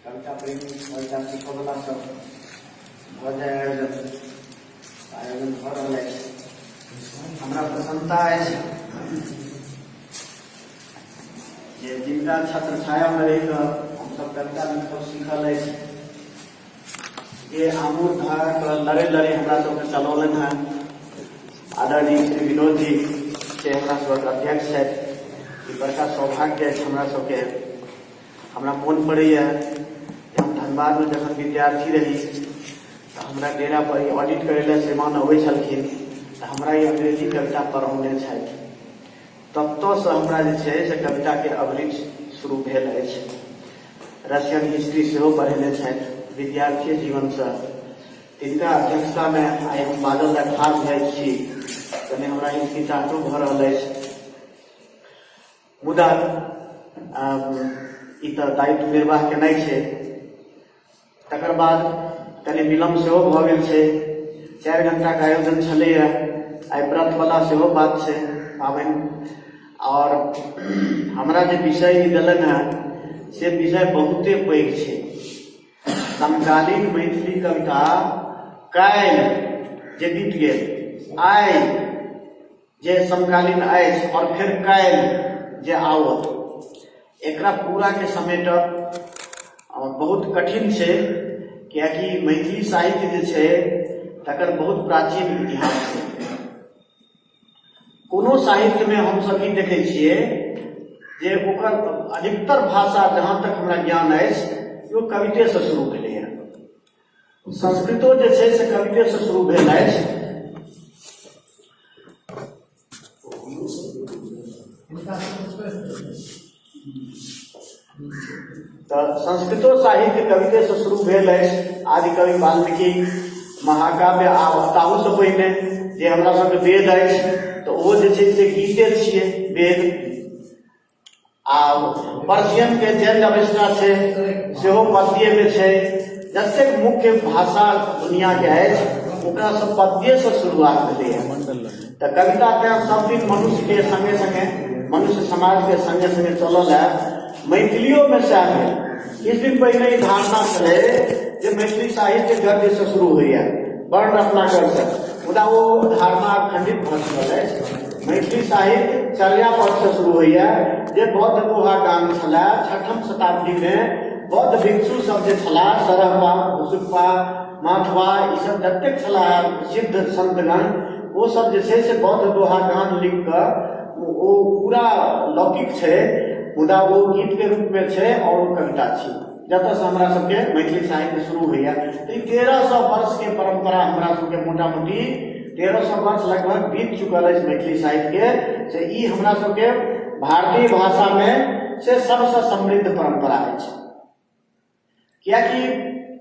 कविता प्रेमी, कविता सीखयवला सब भऽ जाय आयोजन। आयोजन भऽ रहल अछि। हमरा प्रसन्नता अछि जे जिनका छत्र छायामे रहि कऽ हमसभ कविता लिखब सीखल अछि, जे आमूर धाराके लड़े लड़े हमरा सबके चलौलनि हेँ, आदरणीय श्री विनोद जी से हमरा सबक अध्यक्ष छथि। ई बड़का सौभाग्य अछि हमरा सबके। हमरा मोन पड़ैए जे हम धनबादमे जखन विद्यार्थी रही तऽ हमरा डेरा पर ई ऑडिट करै लए श्रीमान अबै छलखिन तऽ हमरा ई अंग्रेजी कविता पढ़ौने छथि। ततऽसँ हमरा जे छै से कविताके अभिरुचि शुरू भेल अछि। रशियन हिस्ट्री सेहो पढ़ेने छथि विद्यार्थीए जीवनसँ। तिनका अध्यक्षतामे आइ हम बाजल लए ठाढ़ भेल छी, कने हमरा हिचकिचाहटो भऽ रहल अछि, मुदा ई तऽ दायित्व निर्वाह केनाइ छै। तकर बाद कनि विलम्ब सेहो भऽ गेल छै। 4 घंटाके आयोजन छलैए, आइ व्रतवला सेहो बात छै, पाबनि। आओर हमरा जे विषय ई देलनि हेँ से विषय बहुते पैघ छै। समकालीन मैथिली कविता, काल्हि जे बीत गेल, आइ जे समकालीन अछि आओर फेर काल्हि जे आओत, एकरा पूराके समेटब बहुत कठिन छै, कियाकि मैथिली साहित्य जे छै तकर बहुत प्राचीन इतिहास छै। कोनो साहित्यमे हमसभ ई देखै छियै जे ओकर अधिकतर भाषा, जहाँ तक हमरा ज्ञान अछि, ओ कवितेसँ शुरू भेलैए। संस्कृतो जे छै से कवितेसँ शुरू भेल अछि। तऽ संस्कृतो साहित्य कवितेसँ शुरू भेल अछि। आदिकवि वाल्मीकि महाकाव्य आ ताहूसँ पहिने जे हमरा सबके वेद अछि तऽ ओहो जे छै से गीते छियै वेद। आ पर्सियन के जैन अवेस्ता छै सेहो पद्यमे छै। जतेक मुख्य भाषा दुनियाके अछि ओकरा सब पद्येसँ शुरुआत भेलैए। तऽ कविता तेँ सब दिन मनुष्यके सङ्गे सङ्गे, मनुष्य समाजके सङ्गे सङ्गे चलल है। मैथिलियोमे सएह भेल। किछु दिन पहिने ई धारणा छलै जे मैथिली साहित्य गद्यसँ शुरू होइए वर्ण रत्नाकरसँ, मुदा ओ धारणा खंडित भऽ चुकल अछि। मैथिली साहित्य चर्यापदसँ शुरू होइए, जे बौद्ध दोहा गान छलए। छठम शताब्दीमे बौद्ध भिक्षु सब जे छलाह, सरहपा, भुसुकपा, माथवा, ईसब जतेक छलाह सिद्ध संतगण, ओ सब जे छै से बौद्ध दोहा गान लिख कऽ, ओ पूरा लौकिक छै मुदा ओ गीतके रूपमे छै आओर ओ कविता छी, जतऽसँ हमरा सबके मैथिली साहित्य शुरू होइए। तऽ ई 1300 वर्षके परम्परा हमरा सबके, मोटा मोटी 1300 वर्ष लगभग बीत चुकल अछि मैथिली साहित्यके, से ई हमरा सबके भारतीय भाषामे से सबसँ समृद्ध परम्परा अछि। कियाकि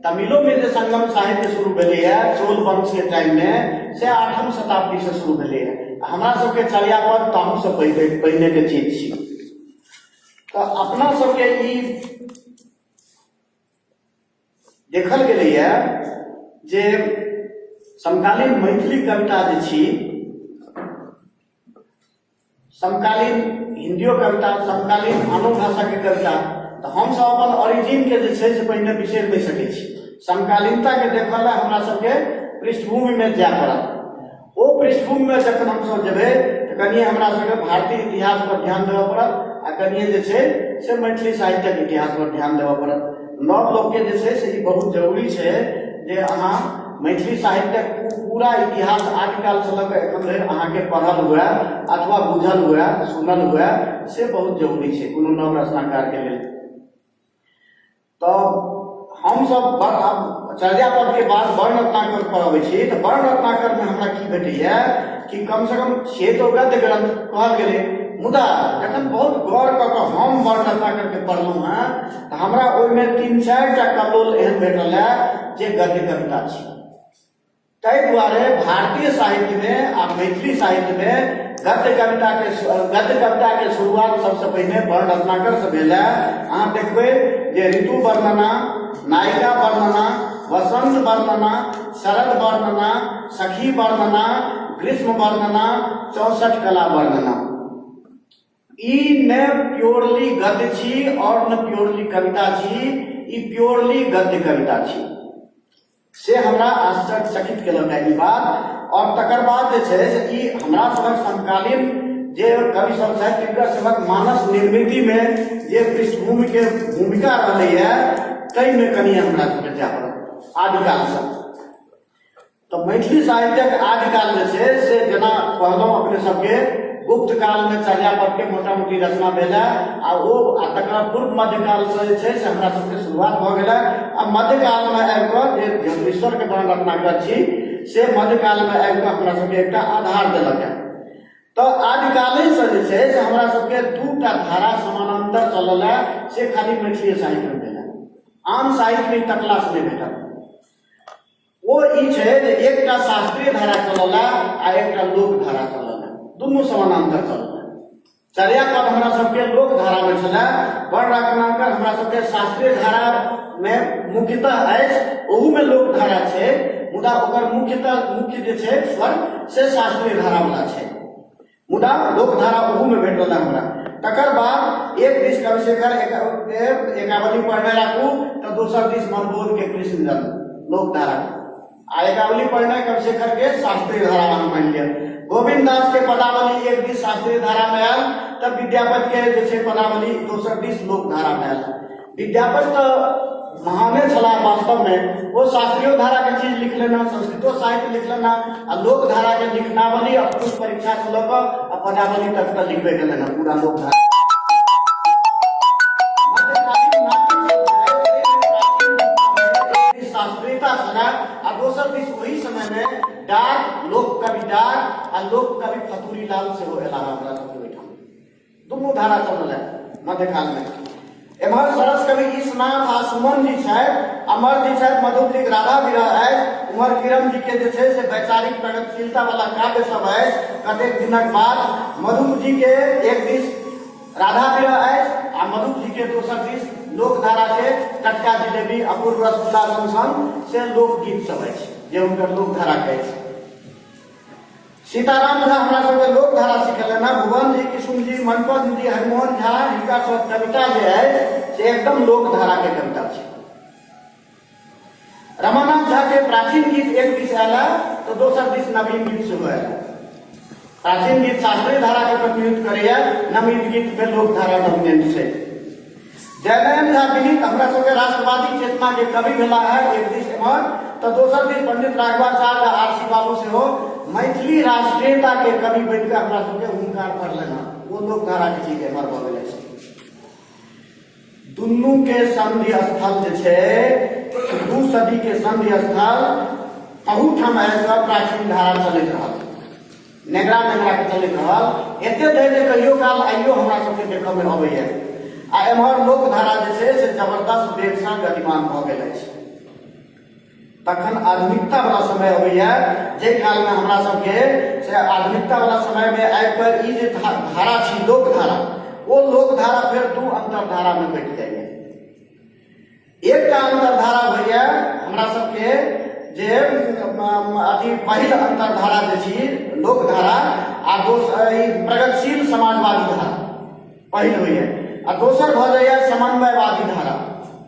तमिलोमे जे संगम साहित्य शुरू भेलैए चोल वंशके टाइममे, से 8म शताब्दीसँ शुरू भेलैए। हमरा सबके चर्यापद ताहूसँ पहिनेके चीज छी। तऽ अपना सबके ई देखल गेलैए जे समकालीन मैथिली कविता जे छी, समकालीन हिन्दियो कविता, समकालीन आनो भाषाके कविता, तऽ हमसब अपन ओरिजिनके जे छै से पहिने बिसरि नहि सकै छी। समकालीनताके देखऽ लए हमरा सबके पृष्ठभूमिमे जाय पड़त। ओ पृष्ठभूमिमे जखन हमसब जेबै तऽ कनिए हमरा सबके भारतीय इतिहास पर ध्यान देबऽ पड़त आ कनिए जे छै से मैथिली साहित्यक इतिहास पर ध्यान देबऽ पड़त। नव लोकके जे छै से ई बहुत जरूरी छै जे अहाँ मैथिली साहित्यक पूरा इतिहास आदिकालसँ लऽ कऽ एखन धरि अहाँके पढ़ल हुए अथवा बुझल हुए, सुनल हुए, से बहुत जरूरी छै कोनो नव रचनाकारके लेल। तऽ हमसभ आब चर्यापदके बाद वर्ण रत्नाकर पर अबै छी तऽ वर्ण रत्नाकरमे हमरा की भेटैए कि कमसँ कम से तऽ गद्य ग्रन्थ कहल गेलै, मुदा जखन बहुत गौर कऽ कऽ हम वर्ण रत्नाकरके पढ़लहुँ हेँ तऽ हमरा ओहिमे 3-4 टा कल्लोल एहन भेटल हे जे गद्य कविता छी। ताहि दुआरे भारतीय साहित्यमे आ मैथिली साहित्यमे गद्य कविताके शुरुआत सबसँ पहिने वर्ण रत्नाकरसँ भेल है। अहाँ देखबै जे ऋतु वर्णना, नायिका वर्णना, वसंत वर्णना, शरद वर्णना, सखी वर्णना, ग्रीष्म वर्णना, 64 कला वर्णना, ई ने प्योरली गद्य छी और ने प्योरली कविता छी। ई प्योरली गद्य कविता छी। से हमरा आश्चर्यचकित केलक ई बात। आओर तकर बाद जे छै से ई हमरा सभक समकालीन जे कवि सब छथि तिनकर सभक मानस निर्मितिमे जे पृष्ठभूमिके भूमिका रहलैए ताहिमे कनि हमरा सबके जाय पड़त आदिकालसँ। तऽ मैथिली साहित्यक आदिकाल जे छै से जेना कहलहुँ अपने सबके, गुप्त कालमे चर्यापदके मोटा मोटी रचना भेल है आ ओ आ तकर पूर्व मध्यकालसँ जे छै से हमरा सबके शुरुआत भऽ गेल है। आ मध्यकालमे आबि कऽ जे ज्योतिश्वरके वर्ण रत्नाकर छी से मध्यकालमे आबि कऽ हमरा सबके एकटा आधार देलक है। तऽ आदिकालेसँ जे छै से हमरा सबके दूटा धारा समानान्तर चलल है, से खाली मैथिली साहित्यमे भेल है, आन साहित्यमे ई तकलासँ नहि भेटल। ओ ई छै जे एकटा शास्त्रीय धारा चलल है आ एकटा लोक धारा चलल है, दुनू समानान्तर चलल है। चर्यापद हमरा सबके लोक धारामे छलै, वर्ण रत्नाकर हमरा सबके शास्त्रीय धारामे मुख्यतः अछि, ओहूमे लोक धारा छै मुदा ओकर मुख्यतः मुख्य जे छै स्वर से शास्त्रीय धारावला छै, मुदा लोकधारा ओहूमे भेटल रहए हमरा। तकर बाद एक दिस कविशेखर एकावली पढ़ने राखू तऽ दोसर दिस मनबोधके कृष्ण जन्म लोकधारा, आ एकावली पढ़ने कविशेखरके शास्त्रीय धारा अहाँ मानि लिअ। गोविन्द दासके पदावली एक दिस शास्त्रीय धारामे आयल तऽ विद्यापतिके जे छै पदावली दोसर दिस लोकधारामे आयल। विद्यापति तऽ महाने छलाह वास्तवमे, ओ शास्त्रीय धाराके चीज लिख लेना, संस्कृतो साहित्य लिख लेना आ लोकधाराके लिखनावली आ पुरुष परीक्षासँ लऽ कऽ आ पदावली तक तऽ लिखबे केलनि हँ पूरा लोकधारा। शास्त्रीयता छलै आ दोसर दिस ओहि समयमे डाक लोक कवि डाक आ लोक कवि फतूरी लाल सेहो एलाह हमरा सबके ओहिठाम। दुनू धारा चलल है मध्यकालमे। एम्हर सरस कवि ईशनाथ आ सुमन जी छथि, अमर जी छथि, मधुपजीक राधा विरह अछि, उम्हर किरण जी के जे छै से वैचारिक प्रगतिशीलता वाला काव्य सब अछि। कतेक दिनक बाद मधुप जी के एक दिस राधा विरह अछि आ मधुप जी के दोसर दिस लोकधारा के टटका जिलेबी, अपूर्व रसगुल्ला सन सन से लोकगीत सब अछि जे हुनकर लोकधारा के अछि। सीताराम झा हमरा सबके लोकधारा सिखेलनि हँ, भुवन जी, किशुन जी, मनपद जी, हरिमोहन झा, हिनका सब कविता जे अछि से एकदम लोकधाराके कविता छै। रमानाथ झा के प्राचीन गीत एक दिस आयल है तऽ दोसर दिस नवीन गीत सेहो आयल है। प्राचीन गीत शास्त्रीय धाराके प्रतिनिधित्व करैया, नवीन गीतमे लोकधारा डोमिनेंट छै। जयनारायण झा विनीत हमरा सबके राष्ट्रवादी चेतना के कवि भेला है एक दिस एम्हर, तऽ दोसर दिस पंडित राघवाचार्य आ आरसी बाबू सेहो मैथिली राष्ट्रीयता के कवि बनि कऽ हमरा सबके हुंकार भरलनि हँ। ओ लोकधारा के चीज एम्हर भऽ गेल अछि। दुनू के संधि स्थल जे छै, दू सदी के संधि स्थल अहूठाम आबि कऽ प्राचीन धारा चलैत रहल, नेगरा नेगरा के चलैत रहल, एते धरि जे कहियो काल आइयो हमरा सबके देखऽ मे अबैया। आ एम्हर लोकधारा जे छै से जबरदस्त वेगसँ गतिमान भऽ गेल अछि। तखन आधुनिकता वाला समय अबैया, जाहि कालमे हमरा सबके से आधुनिकता वाला समयमे आबि कऽ ई जे धारा छी लोकधारा, ओ लोकधारा फेर दू अन्तर्धारामे बँटि जाइया। एकटा अन्तर्धारा होइए हमरा सबके जे अथी पहिल अन्तर्धारा जे छी लोकधारा आ दोसर ई प्रगतिशील समाजवादी धारा पहिल होइए, आ दोसर भऽ जाइए समन्वयवादी धारा।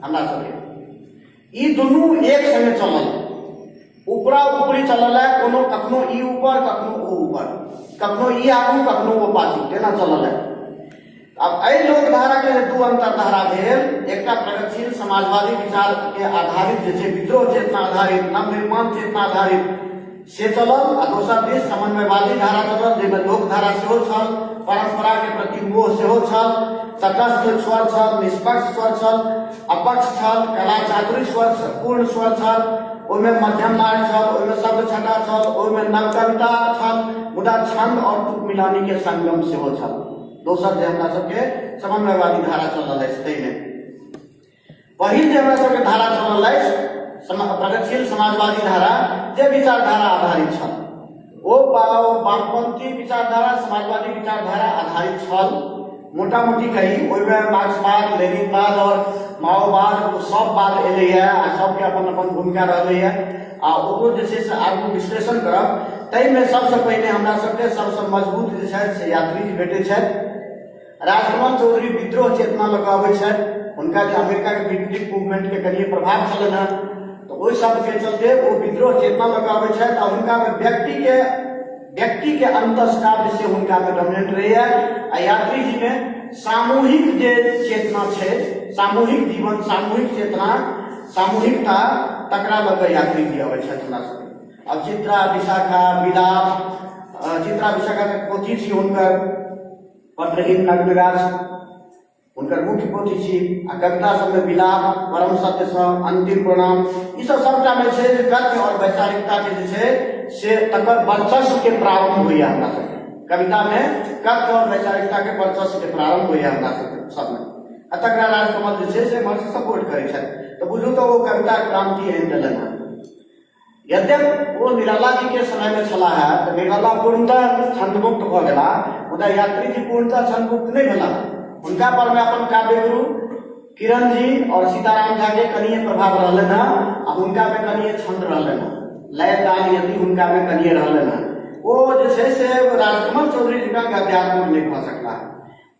हमरा सबके ई दुनू एक संगे चलल, ऊपरा ऊपरी चलल है, कोनो कखनो ई ऊपर कखनो ओ ऊपर, कखनो ई आगू कखनो ओ पाछू, तेना चलल है। आब एहि लोकधाराके जे दू अन्तर्धारा भेल, एकटा प्रगतिशील समाजवादी विचारके आधारित जे छै विद्रोह चेतना आधारित, नवनिर्माण चेतना आधारित से चलल, आ दोसर दिस समन्वयवादी धारा चलल जाहिमे लोकधारा सेहो छल, परम्पराके प्रति मोह सेहो छल, तटस्थ स्वर छल, निष्पक्ष स्वर छल, अपक्ष छल, कला चातुर्य स्वर पूर्ण स्वर छल, ओहिमे मध्यम मार्ग छल, ओहिमे शब्द छटा छल, ओहिमे नवकविता छल, मुदा छंद आओर तुक मिलानीके संगम सेहो छल। दोसर जे हमरा सबके समन्वयवादी धारा चलल अछि ताहिमे पहिल जे हमरा सबके धारा चलल अछि प्रगतिशील समाजवादी धारा जे विचारधारा आधारित छल, ओ वामपंथी विचारधारा समाजवादी विचारधारा आधारित छल। मोटा मोटी कही ओहिमे मार्क्सवाद, लेनिनवाद आओर माओवाद सब बाद एलैए आ सबके अपन अपन भूमिका रहलैए, आ ओकरो जे छै से आगू विश्लेषण करब। ताहिमे सबसँ पहिने हमरा सबके सबसँ मजबूत जे छथि से यात्री जी भेटै छथि। राजकमल चौधरी विद्रोह चेतना लऽ कऽ अबै छथि। हुनका जे अमेरिकाके बीटनिक मूवमेंटके कनिए प्रभाव छलनि हेँ, तऽ ओहि सबके चलते ओ विद्रोह चेतना लऽ कऽ अबै छथि आ हुनकामे व्यक्तिके अंतस काव्य से हुनकामे डोमिनेंट रहैए। आ यात्री जीमे सामूहिक जे चेतना छै, सामूहिक जीवन, सामूहिक चेतना, सामूहिकता, तकरा लऽ कऽ यात्री जी अबै छथि हमरा सबके। आब चित्रा विशाखा विलाप, चित्रा विशाखा के पोथी छी हुनकर, पत्रहीन नग्न गाछ हुनकर मुख्य पोथी छी। आ कविता सबमे विलाप, परम सत्यसँ अंतिम प्रणाम, ई सब सबटामे छै जे कथ्य आओर वैचारिकताके जे छै से तकर वर्चस्वके प्रारंभ होइए हमरा सबके कवितामे। कथ्य आओर वैचारिकताके वर्चस्वके प्रारंभ होइए हमरा सबके सबमे। आ तकरा राजकमल जे छै से एम्हरसँ सपोर्ट करै छथि। तऽ बुझू तऽ ओ कविता क्रांति आनि देलनि हँ। यद्यप ओ निराला जी के समय में छलाह है तऽ निराला पूर्णतः छंदमुक्त भऽ गेला, मुदा यात्री जी पूर्णतः छंदमुक्त नहि भेला। हुनका पर में अपन काव्य गुरु किरण जी और सीताराम झा के कनिए प्रभाव रहलनि हँ आ हुनका में कनिए छंद रहलनि हँ, लय ताल यदि हुनका में कनिए रहलनि हँ। ओ जे छै से राजकमल चौधरी जी का गद्यात्मक नहि भऽ सकला।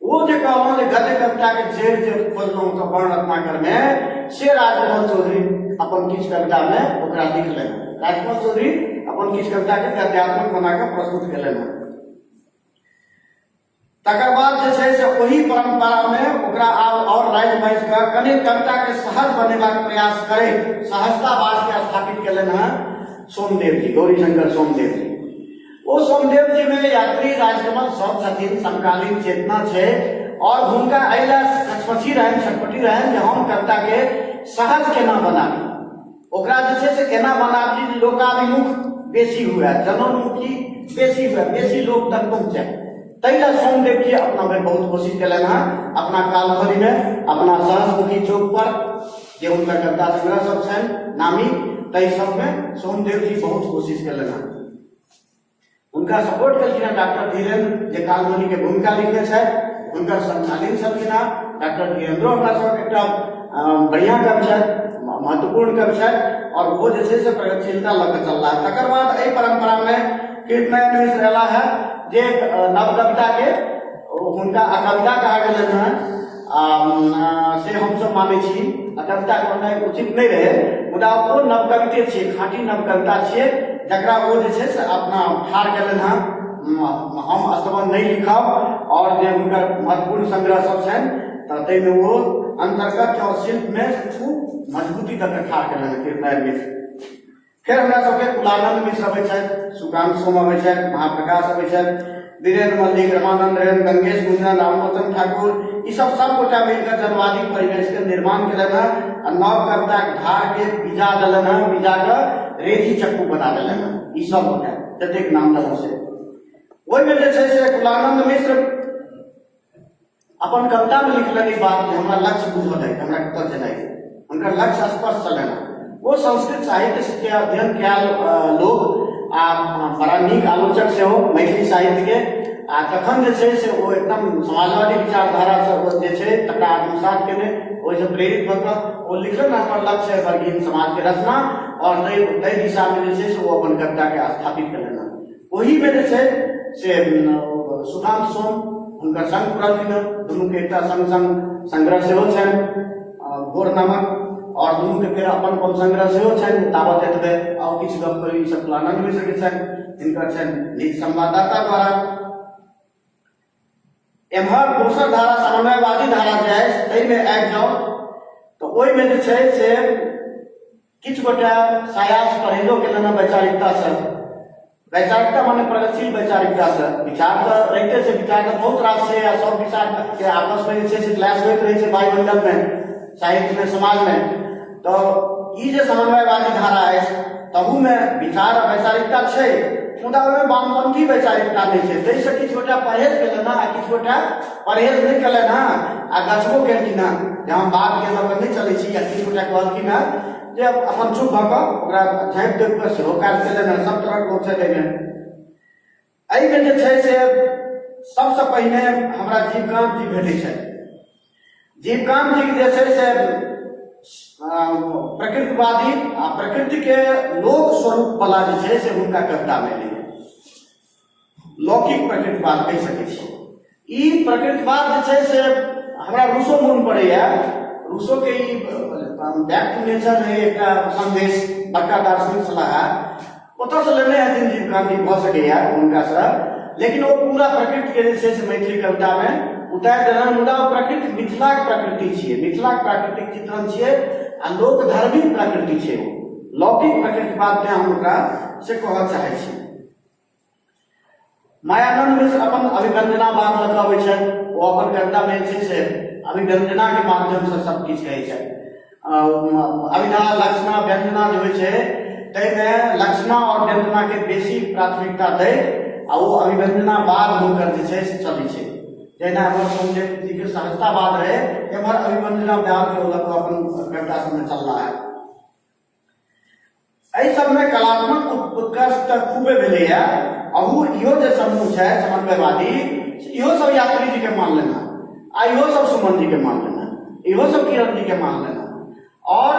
ओ जे कहलहुँ जे गद्य कविताके जड़ि जे खोजलहुँ तऽ वर्ण रत्नाकरमे, से राजकमल चौधरी अपन किछु कवितामे ओकरा लिखलनि। राजकमल चौधरी अपन किछु कविताके गद्यात्मक बना कऽ प्रस्तुत केलनि हँ। तकर बाद जे छै से ओही परम्परामे ओकरा आब आओर राजि बाजि कऽ कनि कविताके सहज बनेबाक प्रयास करैत सहजतावादके स्थापित केलनि हँ सोमदेव जी, गौरीशंकर सोमदेव जी। ओ सोमदेव जी में यात्री राजकमल सब छथिन, समकालीन चेतना छै और हुनका एहि लए कचमची रहनि, छटपटी रहनि जे हम कविता के सहज केना बनाबी, ओकरा जे छै से केना बनाबी जे लोकाभिमुख बेसी हुए, जनोन्मुखी बेसी हुए, बेसी लोक तक पहुँचे। ताहि लए सोमदेव जी अपना भरि बहुत कोशिश केलनि हँ अपना कालध्वनि में, अपना सहसमुखी चौक पर जे हुनकर कविता संग्रह सब छनि नामी, ताहि सबमे सोमदेव जी बहुत कोशिश केलनि हँ। हुनका सपोर्ट केलखिन हँ डॉक्टर धीरेन्द्र, जे कालध्वनि के भूमिका लिखने छथि, हुनकर समकालीन छलखिन हँ। डॉक्टर धीरेन्द्रो हमरा सबके एकटा बढ़िआँ कवि छथि, महत्वपूर्ण कवि छथि और ओ जे छै से प्रगतिशीलता लऽ कऽ चलला। तकर बाद एहि परम्परामे कीर्तनयन मिश्र एला है, जे नव कविता के हुनका अकविता कहा गेलनि हँ, आ से हमसब मानै छी अकविता कहनाइ उचित नहि रहै, मुदा ओ नवकविते छियै, खाँटी नवकविता छियै, जकरा ओ जे छै से अपना ठाढ़ केलनि हँ। हम स्तवन नहि लिखब और जे हुनकर महत्वपूर्ण संग्रह सब छनि तऽ ताहिमे ओ अन्तर्कथ्य और शिल्पमे खूब मजबूती दऽ कऽ ठाढ़ केलनि हँ कीर्तनारायण मिश्र। फेर हमरा सबके कुलानंद मिश्र अबै छथि, सुकांत सोम अबै छथि, महाप्रकाश अबै छथि, वीरेंद्र मल्लिक, रमानंद रेण, गंगेश गुंजन, रामलोचन ठाकुर, ई सब सब गोटा मिलकर जनवादी परिवेश के निर्माण केलनि हँ आ नव कविताक धार के बीजा देलनि हँ, बीजा के रेजी चक्कू बना देलनि हँ। ई सब गोटा जतेक नाम लेलहुँ से ओहिमे जे छै से कुलानंद मिश्र अपन कवितामे लिखलनि ई बात जे हमरा लक्ष्य बुझल अछि, हमरा कतऽ जेनाइ अछि। हुनकर लक्ष्य स्पष्ट छलनि। ओ संस्कृत साहित्यके अध्ययन कयल लोक आ बड़ा नीक आलोचक सेहो मैथिली साहित्यके, आ तखन जे छै से ओ एकदम समाजवादी विचारधारासँ ओ जे छै तकरा आत्मसात केने ओहिसँ प्रेरित भऽ कऽ ओ लिखलनि हमर लक्ष्य है वर्गहीन समाजके रचना, आओर ताहि दिशामे जे छै से ओ अपन कविताके स्थापित केलनि हँ। ओहीमे जे छै से सुकान्त सोम हुनकर संग पुरलखिन हँ। दुनूके एकटा संग संग संग्रह सेहो छनि भोर नामक, आओर दुनूके फेर अपन अपन संग्रह सेहो छनि। ताबत एतबे आओर किछु गप करी। ई सब कुलानंद मिश्रके छनि, हिनकर छनि निज संवाददाता द्वारा। एम्हर दोसर धारा समन्वयवादी धारा जे अछि ताहिमे आबि जाउ तऽ ओहिमे जे छै से किछु गोटा सायास परहेजो केलनि हँ वैचारिकतासँ। वैचारिकता माने प्रगतिशील वैचारिकतासँ विचार तऽ रहिते छै, विचार तऽ बहुत रास छै आ सब विचारके आपसमे जे छै से क्लैश होइत रहै छै वायुमंडलमे, साहित्यमे, समाजमे। तऽ ई जे समन्वयवादी धारा अछि तहूमे विचार आ वैचारिकता छै, मुदा ओहिमे वामपंथी वैचारिकता नहि छै। ताहिसँ किछु गोटा परहेज केलनि हँ आ किछु गोटा परहेज नहि केलनि हँ आ गछबो केलखिन हँ जे हम बातके लऽ कऽ नहि चलै छी, आ किछु गोटा कहलखिन हँ जे अपन चुप भऽ कऽ ओकरा झाँपि तोपि कऽ सेहो काज केलनि हँ। सब तरहक लोक छथि एहिमे। एहिमे जे छै से सबसँ पहिने हमरा जीवकांत जी भेटै छथि। जीवकांत जी जे छै से प्रकृतिवादी आ प्रकृतिके लोक स्वरूप वाला जे छै से हुनका कवितामे एलै, लौकिक प्रकृतिवाद कहि सकै छी। ई प्रकृतिवाद जे छै से हमरा रूसो मोन पड़ैया। रूसोके ई बैक टू नेचर रहै एकटा सन्देश, बड़का दार्शनिक छलाह, ओतऽसँ लेने हेथिन जीवकांत जी, भऽ सकैए हुनकासँ। लेकिन ओ पूरा प्रकृतिके जे छै से मैथिली कवितामे उतारि देलनि। मुदा ओ प्रकृति मिथिलाक प्रकृति छियै, मिथिलाक प्राकृतिक चित्रण छियै आ लोकधर्मी प्रकृति छै, ओ लौकिक प्रकृतिवाद, तेँ हम ओकरा से कहऽ चाहै छी। मायानंद मिश्र अपन अभिव्यंजनावाद लऽ कऽ अबै छथि। ओ अपन कवितामे जे छै से अभिव्यंजनाके माध्यमसँ सब किछु कहै छथि। अभिधा, लक्षणा, व्यंजना जे होइ छै, ताहिमे लक्षणा आओर व्यंजनाके बेसी प्राथमिकता दैत आ ओ अभिव्यंजनावाद हुनकर जे छै से चलै छै। जहिना एम्हर सोमदेव जीके सहजतावाद रहै, एम्हर अभिव्यंजनावादके ओ लऽ कऽ अपन कविता सबमे चलला है। एहि सबमे कलात्मक उत्कर्ष तऽ खूबे भेलैए। अहू इहो जे समूह छै समन्वयवादी, इहो सब यात्री जीके मानलनि हँ आ इहो सब सुमन जीके मानलनि हँ, इहो सब किरण जीके मानलनि हँ आओर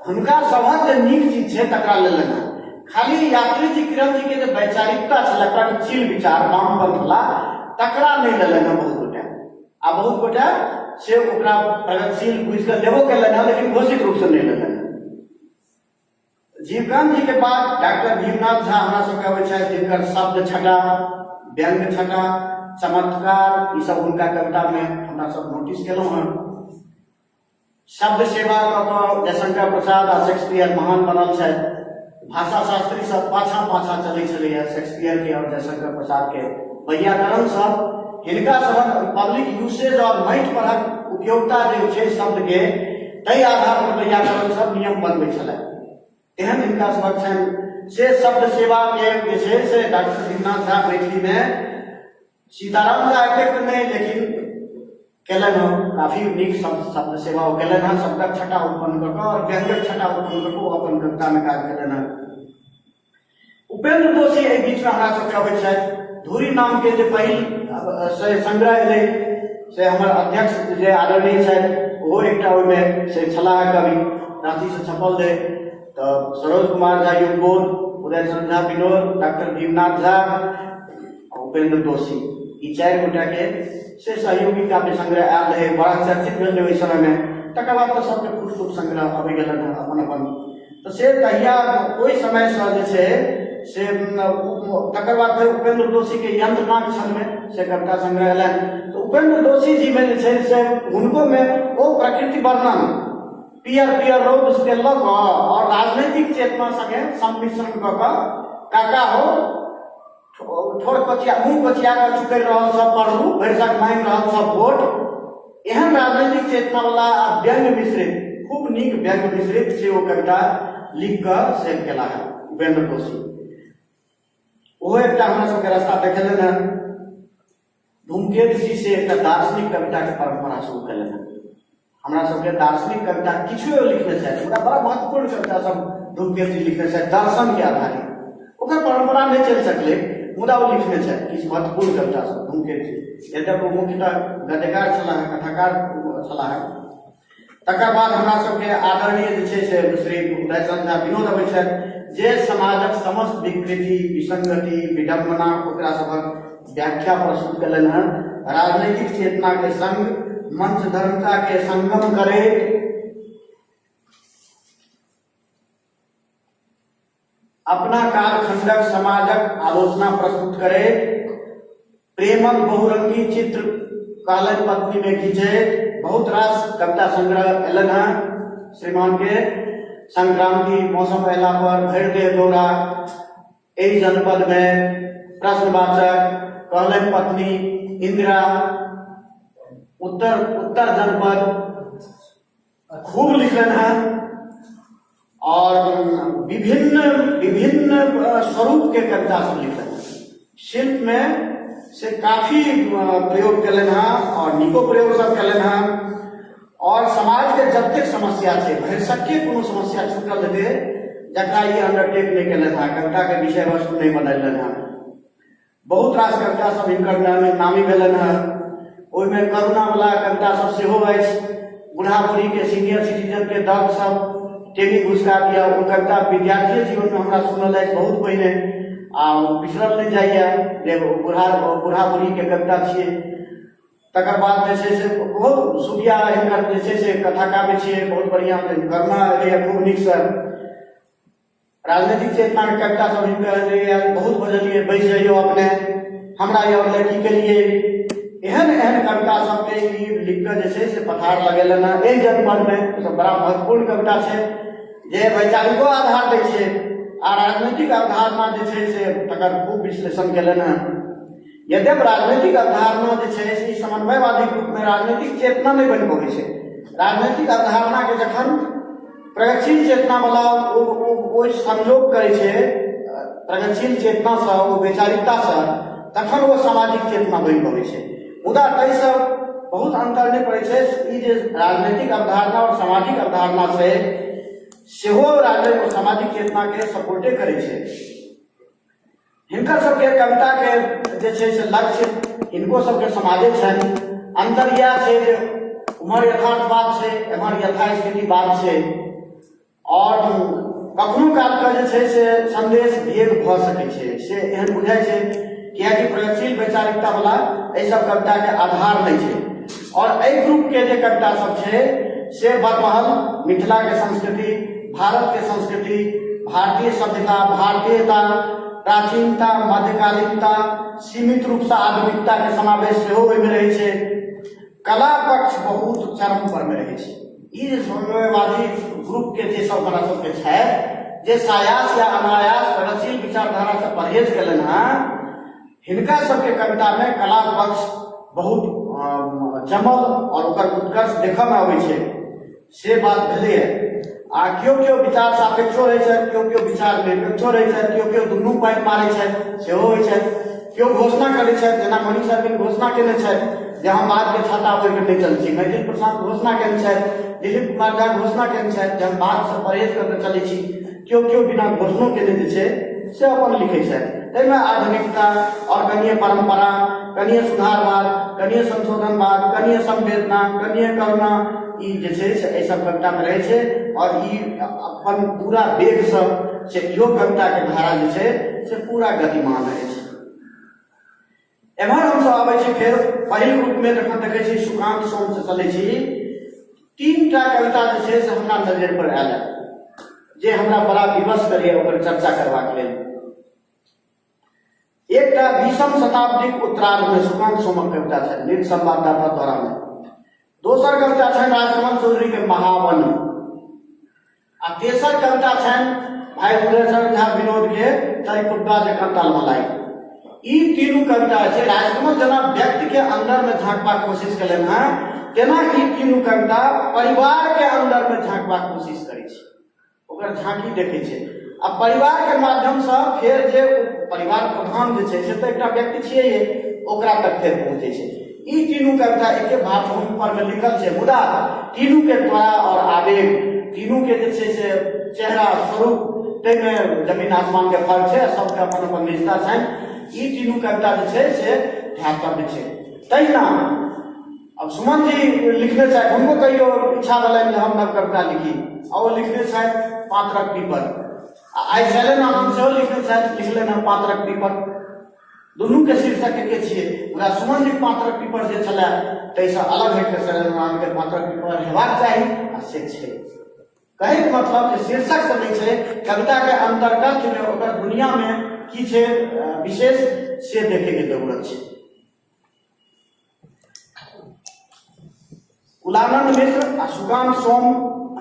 हुनका सभक जे नीक चीज छै तकरा लेलनि हँ। खाली यात्री जी, किरण जीके जे वैचारिकता छलै, प्रगतिशील विचार, वामपंथ वला, तकरा नहि लेलनि हँ बहुत गोटे। आ बहुत गोटे से ओकरा प्रगतिशील बुझि कऽ लेबो केलनि हँ, लेकिन घोषित रूपसँ नहि लेलनि हँ। जीवकांत जी के बाद डॉक्टर भीमनाथ झा हमरा सबके अबै छथि, जिनकर शब्द छटा, व्यंग्य छटा, चमत्कार, ई सब हुनका कविता में हमरा सब नोटिस केलहुँ हँ। शब्द सेवा कऽ कऽ जयशंकर प्रसाद आ शेक्सपियर महान बनल छथि। भाषा शास्त्री सब पाछाँ पाछाँ चलै छलैए शेक्सपियर के और जयशंकर प्रसाद के। वैयाकरण सब हिनका सबक पब्लिक यूसेज और माटि परहक उपयोगिता जे छै शब्द के, ताहि आधार पर वैयाकरण सब नियम बनबै छलै। एहन हिनका सबक छनि से शब्द सेवाके जे छै से डॉक्टर भीमनाथ झा मैथिलीमे सीताराम झा एतेक तऽ नहि, लेकिन केलनि हँ काफी नीक शब्द शब्द सेवा ओ केलनि हँ। शब्दक छटा उत्पन्न कऽ कऽ आओर व्यंग्यक छटा उत्पन्न कऽ कऽ ओ अपन कवितामे काज केलनि हँ। उपेंद्र दोषी एहि बीचमे हमरा सबके अबै छथि। धूरी नामके जे पहिल से संग्रह एलै, से हमर अध्यक्ष जे आदरणीय छथि, ओहो एकटा ओहिमे से छलाह कवि। राँचीसँ छपल रहै। तऽ सरोज कुमार झा युगबोध, उदयचंद्र झा विनोद, डॉक्टर भीमनाथ झा, उपेंद्र दोषी, ई चारि गोटाके से सहयोगी काव्य संग्रह आयल रहै। बड़ा चर्चित भेल रहै ओहि समयमे। तकर बाद तऽ सबके फुट फुट संग्रह अबि गेलनि हँ अपन अपन। तऽ से तहिया ओहि समयसँ जे छै से तकर बाद फेर उपेंद्र दोषीके यंत्रनाक क्षणमे से कविता संग्रह एलनि। तऽ उपेंद्र दोषी जीमे जे छै से हुनकोमे ओ प्रकृति वर्णन, पियर पियर रौदके लऽ कऽ आओर राजनैतिक चेतना सङ्गे सम्मिश्रण कऽ कऽ, काका हो ठोर कोचिया, मुँह कोचिया कऽ चुकरि रहल सब पढ़लू, भरिसक मांगि रहल सब वोट, एहन राजनैतिक चेतना वाला आ व्यंग्य मिश्रित, खूब नीक व्यंग्य मिश्रित से ओ कविता लिख कऽ से केला है उपेंद्र दोषी। ओहो एकटा हमरा सबके रास्ता देखेलनि हँ। धूमकेतु जी से एकटा दार्शनिक कविताके परम्परा शुरू केलनि हँ। हमरा सबके दार्शनिक कविता किछु लिखने छथि, मुदा बड़ा महत्वपूर्ण कविता सब धूमकेतु जी लिखने छथि दर्शनके आधारित। ओकर परम्परा नहि चलि सकलै, मुदा ओ लिखने छथि किछु महत्वपूर्ण कविता सब धूमकेतु जी। यद्यपि ओ मुख्यतः गद्यकार छलाह, कथाकार छलाह। तकर बाद हमरा सबके आदरणीय जे छै से श्री उदयचंद झा विनोद अबै छथि, जे समाजक समस्त विकृति, विसंगति, विडम्बना, ओकरा सभक व्याख्या प्रस्तुत कयलनि हँ। राजनैतिक चेतनाके संग मंच धर्मताके संगम करैत अपना कालखंडक समाजक आलोचना प्रस्तुत करैत, प्रेमक बहुरंगी चित्र कहलनि पत्नीमे खींचैत बहुत रास कविता संग्रह एलनि हँ श्रीमान के। संक्रांति, मौसम अयला पर, भरि देह दौरा, एहि जनपदमे, प्रश्नवाचक, कहलनि पत्नी, इंदिरा, उत्तर उत्तर जनपद, खूब लिखलनि हँ और विभिन्न विभिन्न स्वरूप के कविता सब लिखलनि। शिल्प में से काफी प्रयोग केलनि हँ और नीको प्रयोग सब केलनि हँ। और समाज के जतेक समस्या छै, भरिसक्के कोनो समस्या छूटल हेतै जकरा ई अंडरटेक नहि केलनि हँ, कविता के विषय वस्तु नहि बनेलनि हँ। बहुत रास कविता सब हिनकर नामी नामी भेलनि हँ। ओहिमे करुणावला कविता सब सेहो अछि। बूढ़ा बूढ़ीके, सीनियर सिटीजनके दर्द सब टेमी घुसका दिया, ओ कविता विद्यार्थी जीवनमे हमरा सुनल अछि बहुत पहिने आ ओ बिसरल नहि जाइए जे बूढ़ा बूढ़ा बूढ़ीके कविता छियै। तकर बाद जे छै से बहुत सुगिया हिनकर जे छै से कथा काव्य छियै, बहुत बढ़िआँ करुणा एलैए खूब नीकसँ। राजनीतिक चेतनाके कविता सब हिनकर एलैए, बहुत बजलियै, बैस जइयौ अपने, हमरा यौ लड़की के लिए, एहन एहन कविता सबके ई लिख कऽ जे छै से पथार लगेलनि हँ एहि जनपदमे। सब बड़ा महत्वपूर्ण कविता छै जे वैचारिको आधार दै छै आ राजनीतिक अवधारणा जे छै से तकर खूब विश्लेषण केलनि हँ। यद्यप राजनीतिक अवधारणा जे छै से ई समन्वयवादी रूपमे राजनीतिक चेतना नहि बनि पबै छै। राजनीतिक अवधारणाके जखन प्रगतिशील चेतनावला ओ ओहि संयोग करै छै प्रगतिशील चेतनासँ, ओ वैचारिकतासँ, तखन ओ सामाजिक चेतना बनि पबै छै। मुदा ताहिसँ बहुत अन्तर नहि पड़ै छै। ई जे राजनीतिक अवधारणा आओर सामाजिक अवधारणा छै सेहो राजनीतिक सामाजिक चेतनाके सपोर्टे करै छै। हिनकर सबके कविताके जे छै से लक्ष्य हिनको सबके समाजे छनि। अन्तर इएह छै जे उम्हर यथार्थवाद छै, एम्हर यथास्थितिवाद छै, आओर कखनो कालके जे छै से सन्देश भेद भऽ सकै छै, से एहन बुझाइ छै, किएकि प्रगतिशील वैचारिकतावला एहि सब कविताके आधार नहि छै। आओर एहि ग्रुपके जे कविता सब छै से बरमहल मिथिलाके संस्कृति, भारतके संस्कृति, भारतीय सभ्यता, भारतीयता, प्राचीनता, मध्यकालीनता, सीमित रूपसँ आधुनिकताके समावेश सेहो ओहिमे रहै छै। कला पक्ष बहुत चरम परमे रहै छै। ई जे समन्वयवादी ग्रुपके जे सब हमरा सबके छथि, जे सायास या अनायास प्रगतिशील विचारधारासँ परहेज केलनि हँ, हिनका सबके कवितामे कला पक्ष बहुत जमल आओर ओकर उत्कर्ष देखऽमे अबै छै, से बात भेलैए। आ केओ केओ विचार सापेक्षो रहै छथि, केओ केओ विचार निरपेक्षो रहै छथि, केओ केओ दुनू पानि मारै छथि, सेहो होइ छथि। केओ घोषणा करै छथि, जेना मनीष अरविंद घोषणा केने छथि जे हम बादके छाता ओढ़ि कऽ नहि चलै छी। मैथिल प्रशांत घोषणा केने छथि, दिलीप कुमार झा घोषणा केने छथि जे हम बादसँ परहेज कऽ कऽ चलै छी। केओ केओ बिना घोषणो केने जे छै से अपन लिखै छथि। ताहिमे आधुनिकता आओर कनिए परम्परा, कनिए सुधारवाद, कनिए संशोधनवाद, कनिए संवेदना, कनिए करुणा, ई जे छै से एहि सब कवितामे रहै छै। आओर ई अपन पूरा वेगसँ से इहो कविताके धारा जे छै से पूरा गतिमान अछि। एम्हर हमसब आबै छी फेर पहिल ग्रुपमे, जखन देखै छी सुकान्त सोमसँ चलै छी, तीन टा कविता जे छै से हमरा नजरि पर आयल जे हमरा बड़ा विवश करैए ओकर चर्चा करबाक लेल। एकटा 20म शताब्दीक उत्तरार्धमे सुकान्त सोमक कविता छनि निज संवाददाता द्वारामे। दोसर कविता छनि राजकमल चौधरीके महावन, आ तेसर कविता छनि भाई उदयचंद्र झा विनोद के तरिकुट्टा जकाँ तलमलाई। ई तीनू कविता छै राजकमल जेना व्यक्ति के अंदर में झांकबाक कोशिश केलनि हँ, तेना ई तीनू कविता परिवार के अंदर में झांकबाक कोशिश करै छै, ओकर झांकी देखै छै आ परिवार के माध्यमसँ फेर जे परिवार प्रधान जे छै से तऽ एकटा व्यक्ति छियै, ओकरा तक फेर पहुँचै छै। ई तीनू कविता एके भावभूमि पर मे लिखल छै, मुदा तीनू के त्वरा और आवेग, तीनू के जे छै से चेहरा स्वरूप, ताहिमे जमीन आसमान के फर्क छै। सबके अपन अपन निजता छनि। ई तीनू कविता जे छै से ध्यातव्य छै। तहिना अब सुमन जी लिखने छथि, हुनको कहियो इच्छा भेलनि जे हम नव कविता लिखी, आ ओ लिखने छथि पात्रक पीपर। आ आइ शैलेन्द्र आनंद सेहो लिखने छथि, लिखलनि हँ पात्रक पीपर। दुनूके शीर्षक एके छियै, मुदा सुमन जीक पात्रक पीपर जे छलए ताहिसँ अलग हटि कऽ शैलेन्द्र आनन्दके पात्रक पीपर हेबाक चाही, आ से छै। कहैके मतलब जे शीर्षकसँ नहि छै, कविताके अन्तर्कथ्यमे ओकर दुनियामे की छै विशेष, से देखैके जरूरत छै। कुलानंद मिश्र आ सुकांत सोम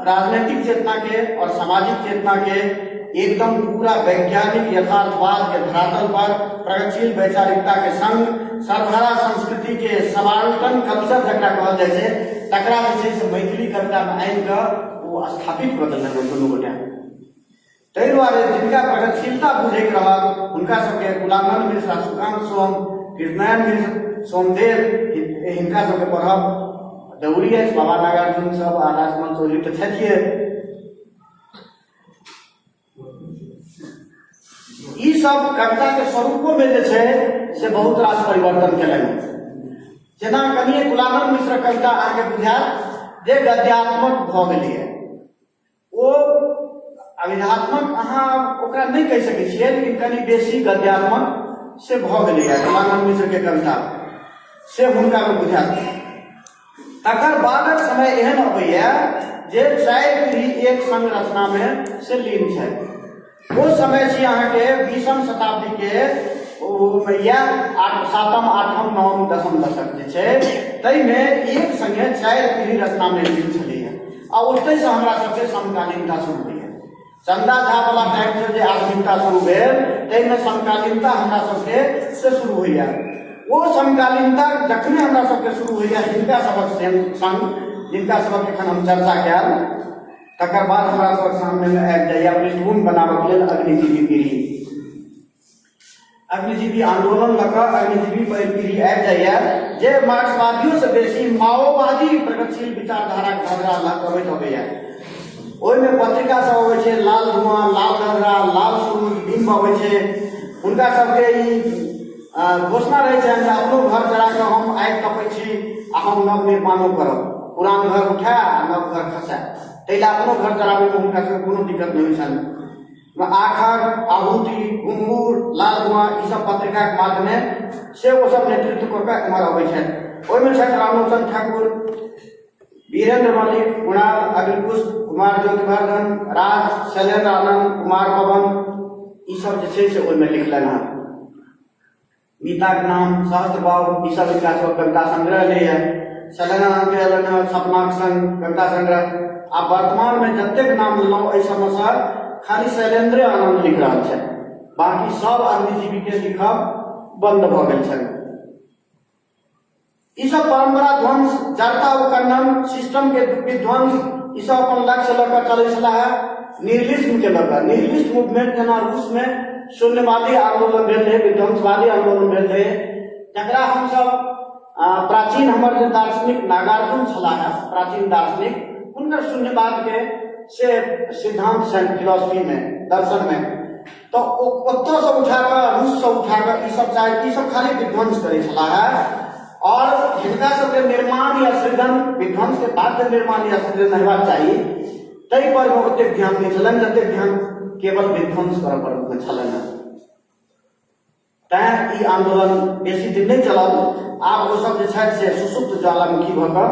राजनीतिक चेतना के और सामाजिक चेतना के एकदम पूरा वैज्ञानिक यथार्थवाद के धरातल पर प्रगतिशील वैचारिकता के संग सर्वहारा संस्कृति के सबाल्टन कल्चर जकरा कहल जाइ छै, तकरा जे छै से मैथिली कविता में आनि कऽ ओ स्थापित कऽ देलनि दुनू गोटे। ताहि दुआरे जिनका प्रगतिशीलता बुझैके रहल हुनका सबके कुलानंद मिश्र, सुकांत सोम, कृष्णायन मिश्र, सोमदेव, हिनका सबके पढ़ब जरूरी अछि। बाबा नागार्जुन सब आ राजमोहन चौधरी तऽ छथिए। ई सब कविता के स्वरूपो में जे छै से बहुत रास परिवर्तन केलनि। जेना कनिए कुलानंद मिश्र कविता अहाँके बुझायत जे गद्यात्मक भऽ गेलैए, ओ अभिधात्मक अहाँ ओकरा नहि कहि सकै छियै, लेकिन कनि बेसी गद्यात्मक से भऽ गेलैए कुलानंद मिश्रके कविता। से हुनकामे बुझायल। तकर बादक समय एहन अबैया जे चारि पीढ़ी एक संग रचनामे से लीन छथि। ओ समय छी अहाँके 20म शताब्दीके इएह 8, 7म, 8म, 9म, 10म दशक जे छै ताहिमे एक संगे चारि पीढ़ी रचनामे लीन छलैया आ ओतहिसँ हमरा सबके समकालीनता शुरू होइया। चन्दा झा वाला टाइमसँ जे आधुनिकता शुरू भेल ताहिमे समकालीनता हमरा सबके से शुरू होइया। ओ समकालीनता जखने हमरा सबके शुरू होइया हिनका सबक संग, जिनका सबक एखन हम चर्चा कयल, तकर बाद हमरा सबक सामनेमे आबि जाइया पृष्ठभूमि बनाबऽके लेल अग्निजीवी पीढ़ी। अग्निजीवी आंदोलन लऽ कऽ अग्निजीवी पीढ़ी आबि जाइया जे मार्क्सवादियोसँ बेसी माओवादी प्रगतिशील विचारधाराक धधरा लऽ कऽ अबैत अबैया। ओहिमे पत्रिका सब अबै छै, लाल धुआं, लाल धधरा, लाल सुरुज, बिम्ब अबै छै। हुनका सबके ई घोषणा रहै छनि जे अपनो घर जरा कऽ हम आगि तपै छी आ हम नव निर्माणो करब, पुरान घर उठाय आ नव घर खसाय, ताहि लए अपनो घर जराबैमे हुनका सबके कोनो दिक्कत नहि होइ छनि। आखर, आहूति, घुंघूर, लाल धुआं ई सब पत्रिकाके माध्यमे से ओ सब नेतृत्व कऽ कऽ एम्हर अबै छथि। ओहिमे छथि रामलोचन ठाकुर, वीरेंद्र मल्लिक, कुणाल अग्निपुष्प, कुमार ज्योतिवर्धन, राज, शैलेंद्र आनंद, कुमार पवन, ई सब जे छै से ओहिमे लिखलनि हँ। गीताक नाम, सहस्त्रबाहु, ई सब हिनका सब कविता संग्रह एलैए। शैलेंद्र आनंद के एलनि हँ सपनाक संग कविता संग्रह। आ वर्तमानमे जतेक नाम लेलहुँ एहि सबमे सँ खाली शैलेंद्रे आनंद लिख रहल छथि, बाँकी सब अग्निजीवीके लिखब बन्द भऽ गेल छनि। ई सब परंपरा ध्वंस, जड़ता उत्खनन, सिस्टम के विध्वंस, ई सब अपन लक्ष्य लऽ कऽ चलै छलाह है निहिलिज्म के लऽ कऽ। निहिलिस्ट मूवमेंट जेना रूस में शून्यवादी आंदोलन भेल रहै, विध्वंसवादी आंदोलन भेल रहै, जकरा हमसब प्राचीन हमर जे दार्शनिक नागार्जुन छलाह है, प्राचीन दार्शनिक, हुनकर शून्यवाद के से सिद्धांत छनि फिलॉसफी में, दर्शन में। तऽ ओतऽसँ उठा कऽ, रूससँ उठा कऽ ई सब चाहे ई सब खाली विध्वंस करै छलाह है और हिनका सबके निर्माण या सृजन, विध्वंस के बाद जे निर्माण या सृजन हेबाक चाही ताहि पर ओतेक ध्यान नहि छलनि जतेक ध्यान केवल विध्वंस करऽ पर छलनि हेँ। तैँ ई आन्दोलन बेसी दिन नहि चलल। आब ओ सब जे छथि से सुसुप्त ज्वालामुखी भऽ कऽ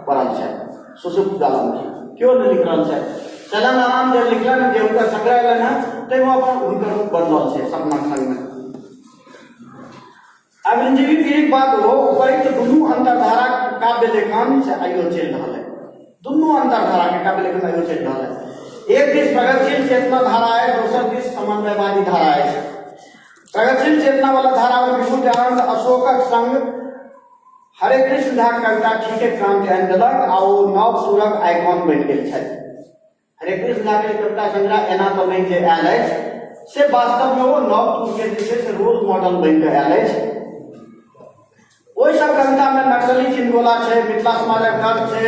पड़ल छथि। सुसुप्त ज्वालामुखी केओ नहि लिख रहल छथि। चलन आराम जे लिखलनि, जे हुनकर संग्रह एलनि हेँ, ताहिमे अपन हुनकर रूप बदलल छै सपनाक संगमे। अग्निजीवी पीढ़ीक बाद ओ उपयुक्त दुनू अन्तर्धाराक काव्य लेखन से आइयो चलि रहल है। दुनू अन्तर्धारा के काव्य लेखन आइयो चलि रहल है। एक दिस प्रगतिशील चेतना धारा है, दोसर दिस समन्वयवादी धारा है। प्रगतिशील चेतना वाला धारा में विभूति आनंद अशोकक संग हरे कृष्ण झा कविता ठीके क्रांति आनि देलक आ ओ नव सुरक आइकॉन बनि गेल छथि। हरे कृष्ण झा के कविता संग्रह एना तऽ नहि जे आयल अछि से वास्तवमे ओ नव तुर के जे छै से रोल मॉडल बनि कऽ आयल अछि। ओहि सब कविता में नक्सली चिनगोला छै, मिथिला समाजक दर्द छै,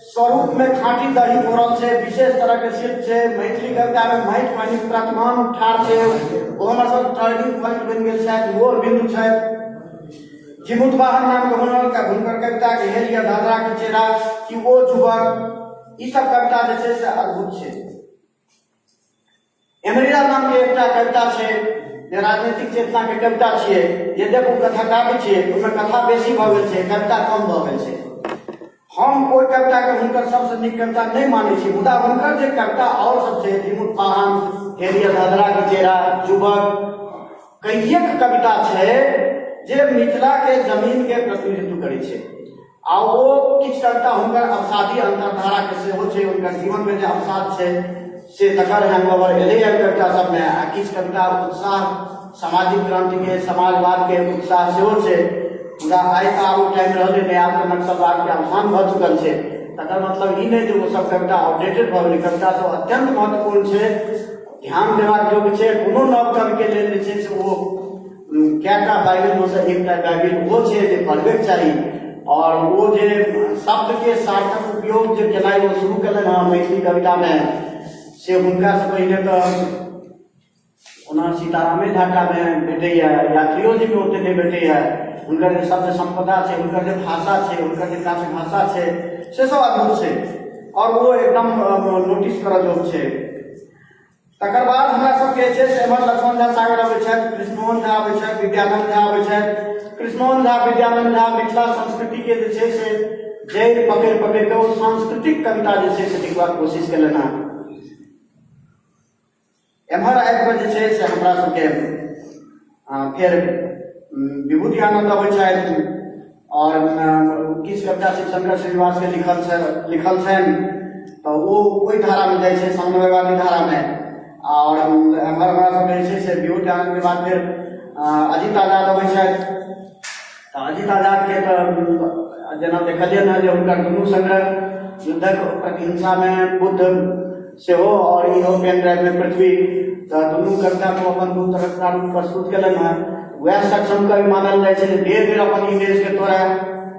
स्वरूप में खाँटी दही पड़ल छै, विशेष तरह के शिल्प छै, मैथिली कविता में माटि पानिक प्रतिमान ठाढ़ छै, ओ हमर सब टर्निंग पॉइंट बनि गेल छथि, मोड़ बिंदु छथि। जीमूतवाहन नाम के हुनकर कविता के हेल या धधरा के चेहरा कि ओ जुबक, ई सब कविता जे छै से अद्भुत छै। एमरीला नाम के एकटा कविता छै जे राजनीतिक चेतना के कविता छियै, यद्यपि ओ कथा काव्य छियै, ओहिमे कथा बेसी भऽ गेल छै, कविता कम भऽ गेल छै। हम ओहि कविता के हुनकर सबसँ नीक कविता नहि मानै छी, मुदा हुनकर जे कविता आओर सब छै, जीमूत वाहन, हेरिया धधरा के चेहरा, जुबक, कईएक कविता छै जे मिथिला के जमीन के प्रतिनिधित्व करै छै। आ ओ किछु कविता हुनकर अवसादी अंतर्धारा के सेहो छै, हुनकर जीवन में जे अवसाद छै से तकर हैंगओवर एलैए कविता सबमे। आ किछु कविता उत्साह, सामाजिक क्रांति के, समाजवाद के उत्साह सेहो छै। मुदा आइ तऽ आब ओ टाइम रहलै नहि, आब तऽ नक्सलवाद के अवसान भऽ चुकल छै। तकर मतलब ई नहि जे ओ सब कविता आउटडेटेड भऽ गेलै। कविता सब अत्यंत महत्वपूर्ण छै, ध्यान देबाक योग्य छै। कोनो नव कवि के लेल जे छै से ओ कएटा बाइबिलमे सँ एकटा बाइबिल ओहो छै जे पढ़बेके चाही। आओर ओ जे शब्दके सार्थक उपयोग जे केनाइ ओ शुरू केलनि हँ मैथिली कवितामे, से हुनकासँ पहिने तऽ ओना सीतारामे झाटामे भेटैए, यात्रियो जीमे ओते नहि भेटैए। हुनकर जे शब्द सम्पदा छै, हुनकर जे भाषा छै, हुनकर जे काव्य भाषा छै, से सब अद्भुत छै आओर ओ एकदम नोटिस करऽ योग्य छै। तकर बाद हमरा सबके जे छै से एम्हर लक्ष्मण झा सागर अबै छथि, कृष्णमोहन झा अबै छथि, विद्यानंद झा अबै छथि। कृष्णमोहन झा, विद्यानंद झा मिथिला संस्कृतिके जे छै से जड़ि पकड़ि पकड़ि कऽ ओ सांस्कृतिक कविता जे छै से लिखबाक कोशिश केलनि हेँ। एम्हर आबि कऽ जे छै से हमरा सबके फेर विभूति आनन्द अबै छथि आओर किछु कविता शिवशंकर श्रीनिवासके लिखल छै, लिखल छनि, तऽ ओ ओहि धारामे जाइ छै, समन्वयवादी धारामे। आओर एम्हर हमरा सबके जे छै से विभूति आनन्दके बाद फेर अजित आजाद अबै छथि। तऽ अजित आजादके तऽ जेना देखलियनि हँ जे हुनकर दुनू संग्रह युद्धक प्रतिहिंसामे बुद्ध सेहो आओर इहो पेन ड्राइवमे पृथ्वी, तऽ दुनू कविताके अपन दू तरहक प्रारूप प्रस्तुत केलनि हँ। वएह सक्षम कवि मानल जाइ छै जे बेर बेर अपन इमेजके तोड़य,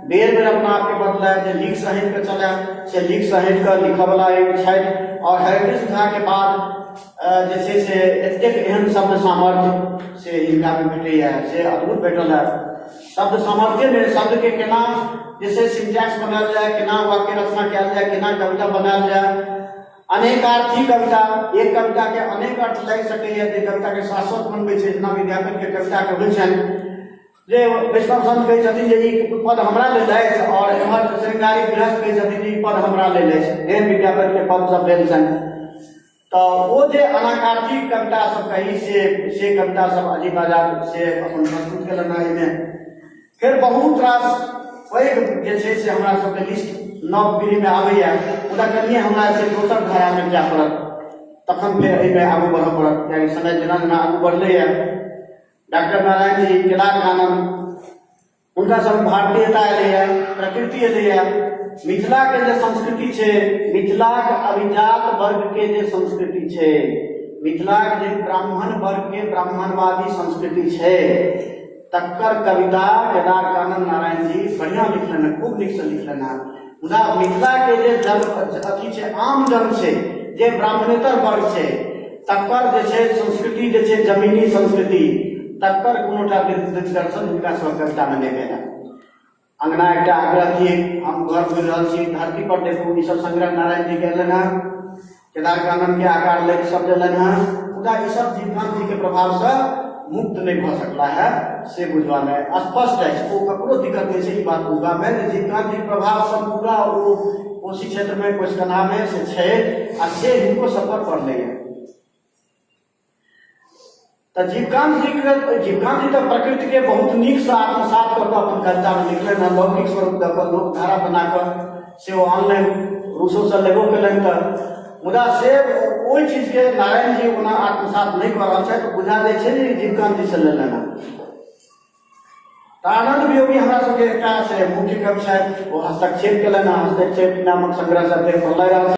बेर बेर अपना आपके बदलाय, जे लीकसँ हटि कऽ चलय से लीकसँ हटि कऽ लिखऽवला एक छथि। आओर हरिकृष्ण झाके बाद जे छै से एतेक एहन शब्द सामर्थ्य से हिनकामे भेटैए, से अद्भुत भेटल है। शब्द सामर्थ्यमे शब्दके केना जे छै सिंटैक्स बनायल जाय, केना वाक्य रचना कयल जाय, केना कविता बनायल जाय, अनेकार्थी कविता, एक कविताके अनेक अर्थ लागि सकैए, जे कविताके शाश्वत बनबै छै, जेना विद्यापतिके कविताके होइ छनि जे वैष्णव संत कहै छथिन जे ई पद हमरा लेल अछि, आओर एम्हर श्रृंगारिक गृहस्थ कहै छथिन जे ई पद हमरा लेल अछि, एहन विद्यापतिके पद सब भेल छनि। तऽ ओ जे अनाकार्थी कविता सब कही से कविता सब अजित आजाद से अपन प्रस्तुत केलनि हँ। एहिमे फेर बहुत रास पैघ जे छै से हमरा सबके लिस्ट नव पीढ़ीमे आबैए, मुदा कनिए हमरा जे छै दोसर धारामे जाय पड़त, तखन फेर एहिमे आगू बढ़ऽ पड़त, कियाकि समय जेना जेना आगू बढ़लैए। डॉक्टर नारायण जी, केदार कानन, हुनका सब भारतीयता एलैए, प्रकृति एलैए, मिथिलाके जे संस्कृति छै, मिथिलाक अभिजात वर्गके जे संस्कृति छै, मिथिलाक जे ब्राह्मण वर्गके ब्राह्मणवादी संस्कृति छै, तकर कविता केदार कानन नारायण जी बढ़िआँ लिखलनि हँ, खूब नीकसँ लिखलनि हँ। मुदा मिथिलाके जे जन अथी छै, आम जन छै, जे ब्राह्मणेतर वर्ग छै, तकर जे छै संस्कृति जे छै जमीनी संस्कृति, तकर कोनोटा दिग्दर्शन हिनका सब कवितामे नहि भेल। अंगना एकटा आग्रह थिक, हम घर घुरि रहल छी, धरती पर देखू, ई सब संग्रह नारायण जी के एलनि हँ, केदार कानन के आकार लैत सब देलनि हँ, मुदा ई सब जीवकांत जी के प्रभावसँ मुक्त नहि भऽ सकला है, से बुझबामे स्पष्ट अछि। ओ ककरो दिक्कत नहि छै ई बात बुझबामे जे जीवकांत जी के प्रभाव सब पूरा ओ कोसी क्षेत्रमे कोशिकन्हामे से छै, आ से हिनको सब पर पड़लैए। तऽ जीवकांत जी तऽ प्रकृतिके बहुत नीकसँ आत्मसात कऽ कऽ अपन कवितामे लिखलनि हँ, लौकिक स्वरूप दऽ कऽ, लोकधारा बना कऽ से ओ आनलनि, रूसोसँ लेबो केलनि। तऽ मुदा से ओहि चीजके नारायण जी ओना आत्मसात नहि कऽ रहल छथि, बुझा जाइ छै जे जीवकांत जीसँ लेलनि हँ। तऽ आनन्द वियोगी हमरा सबके एकटा से मुख्य कवि छथि, ओ हस्तक्षेप केलनि हँ, हस्तक्षेप नामक संग्रहसँ फेर प्रलय रहल।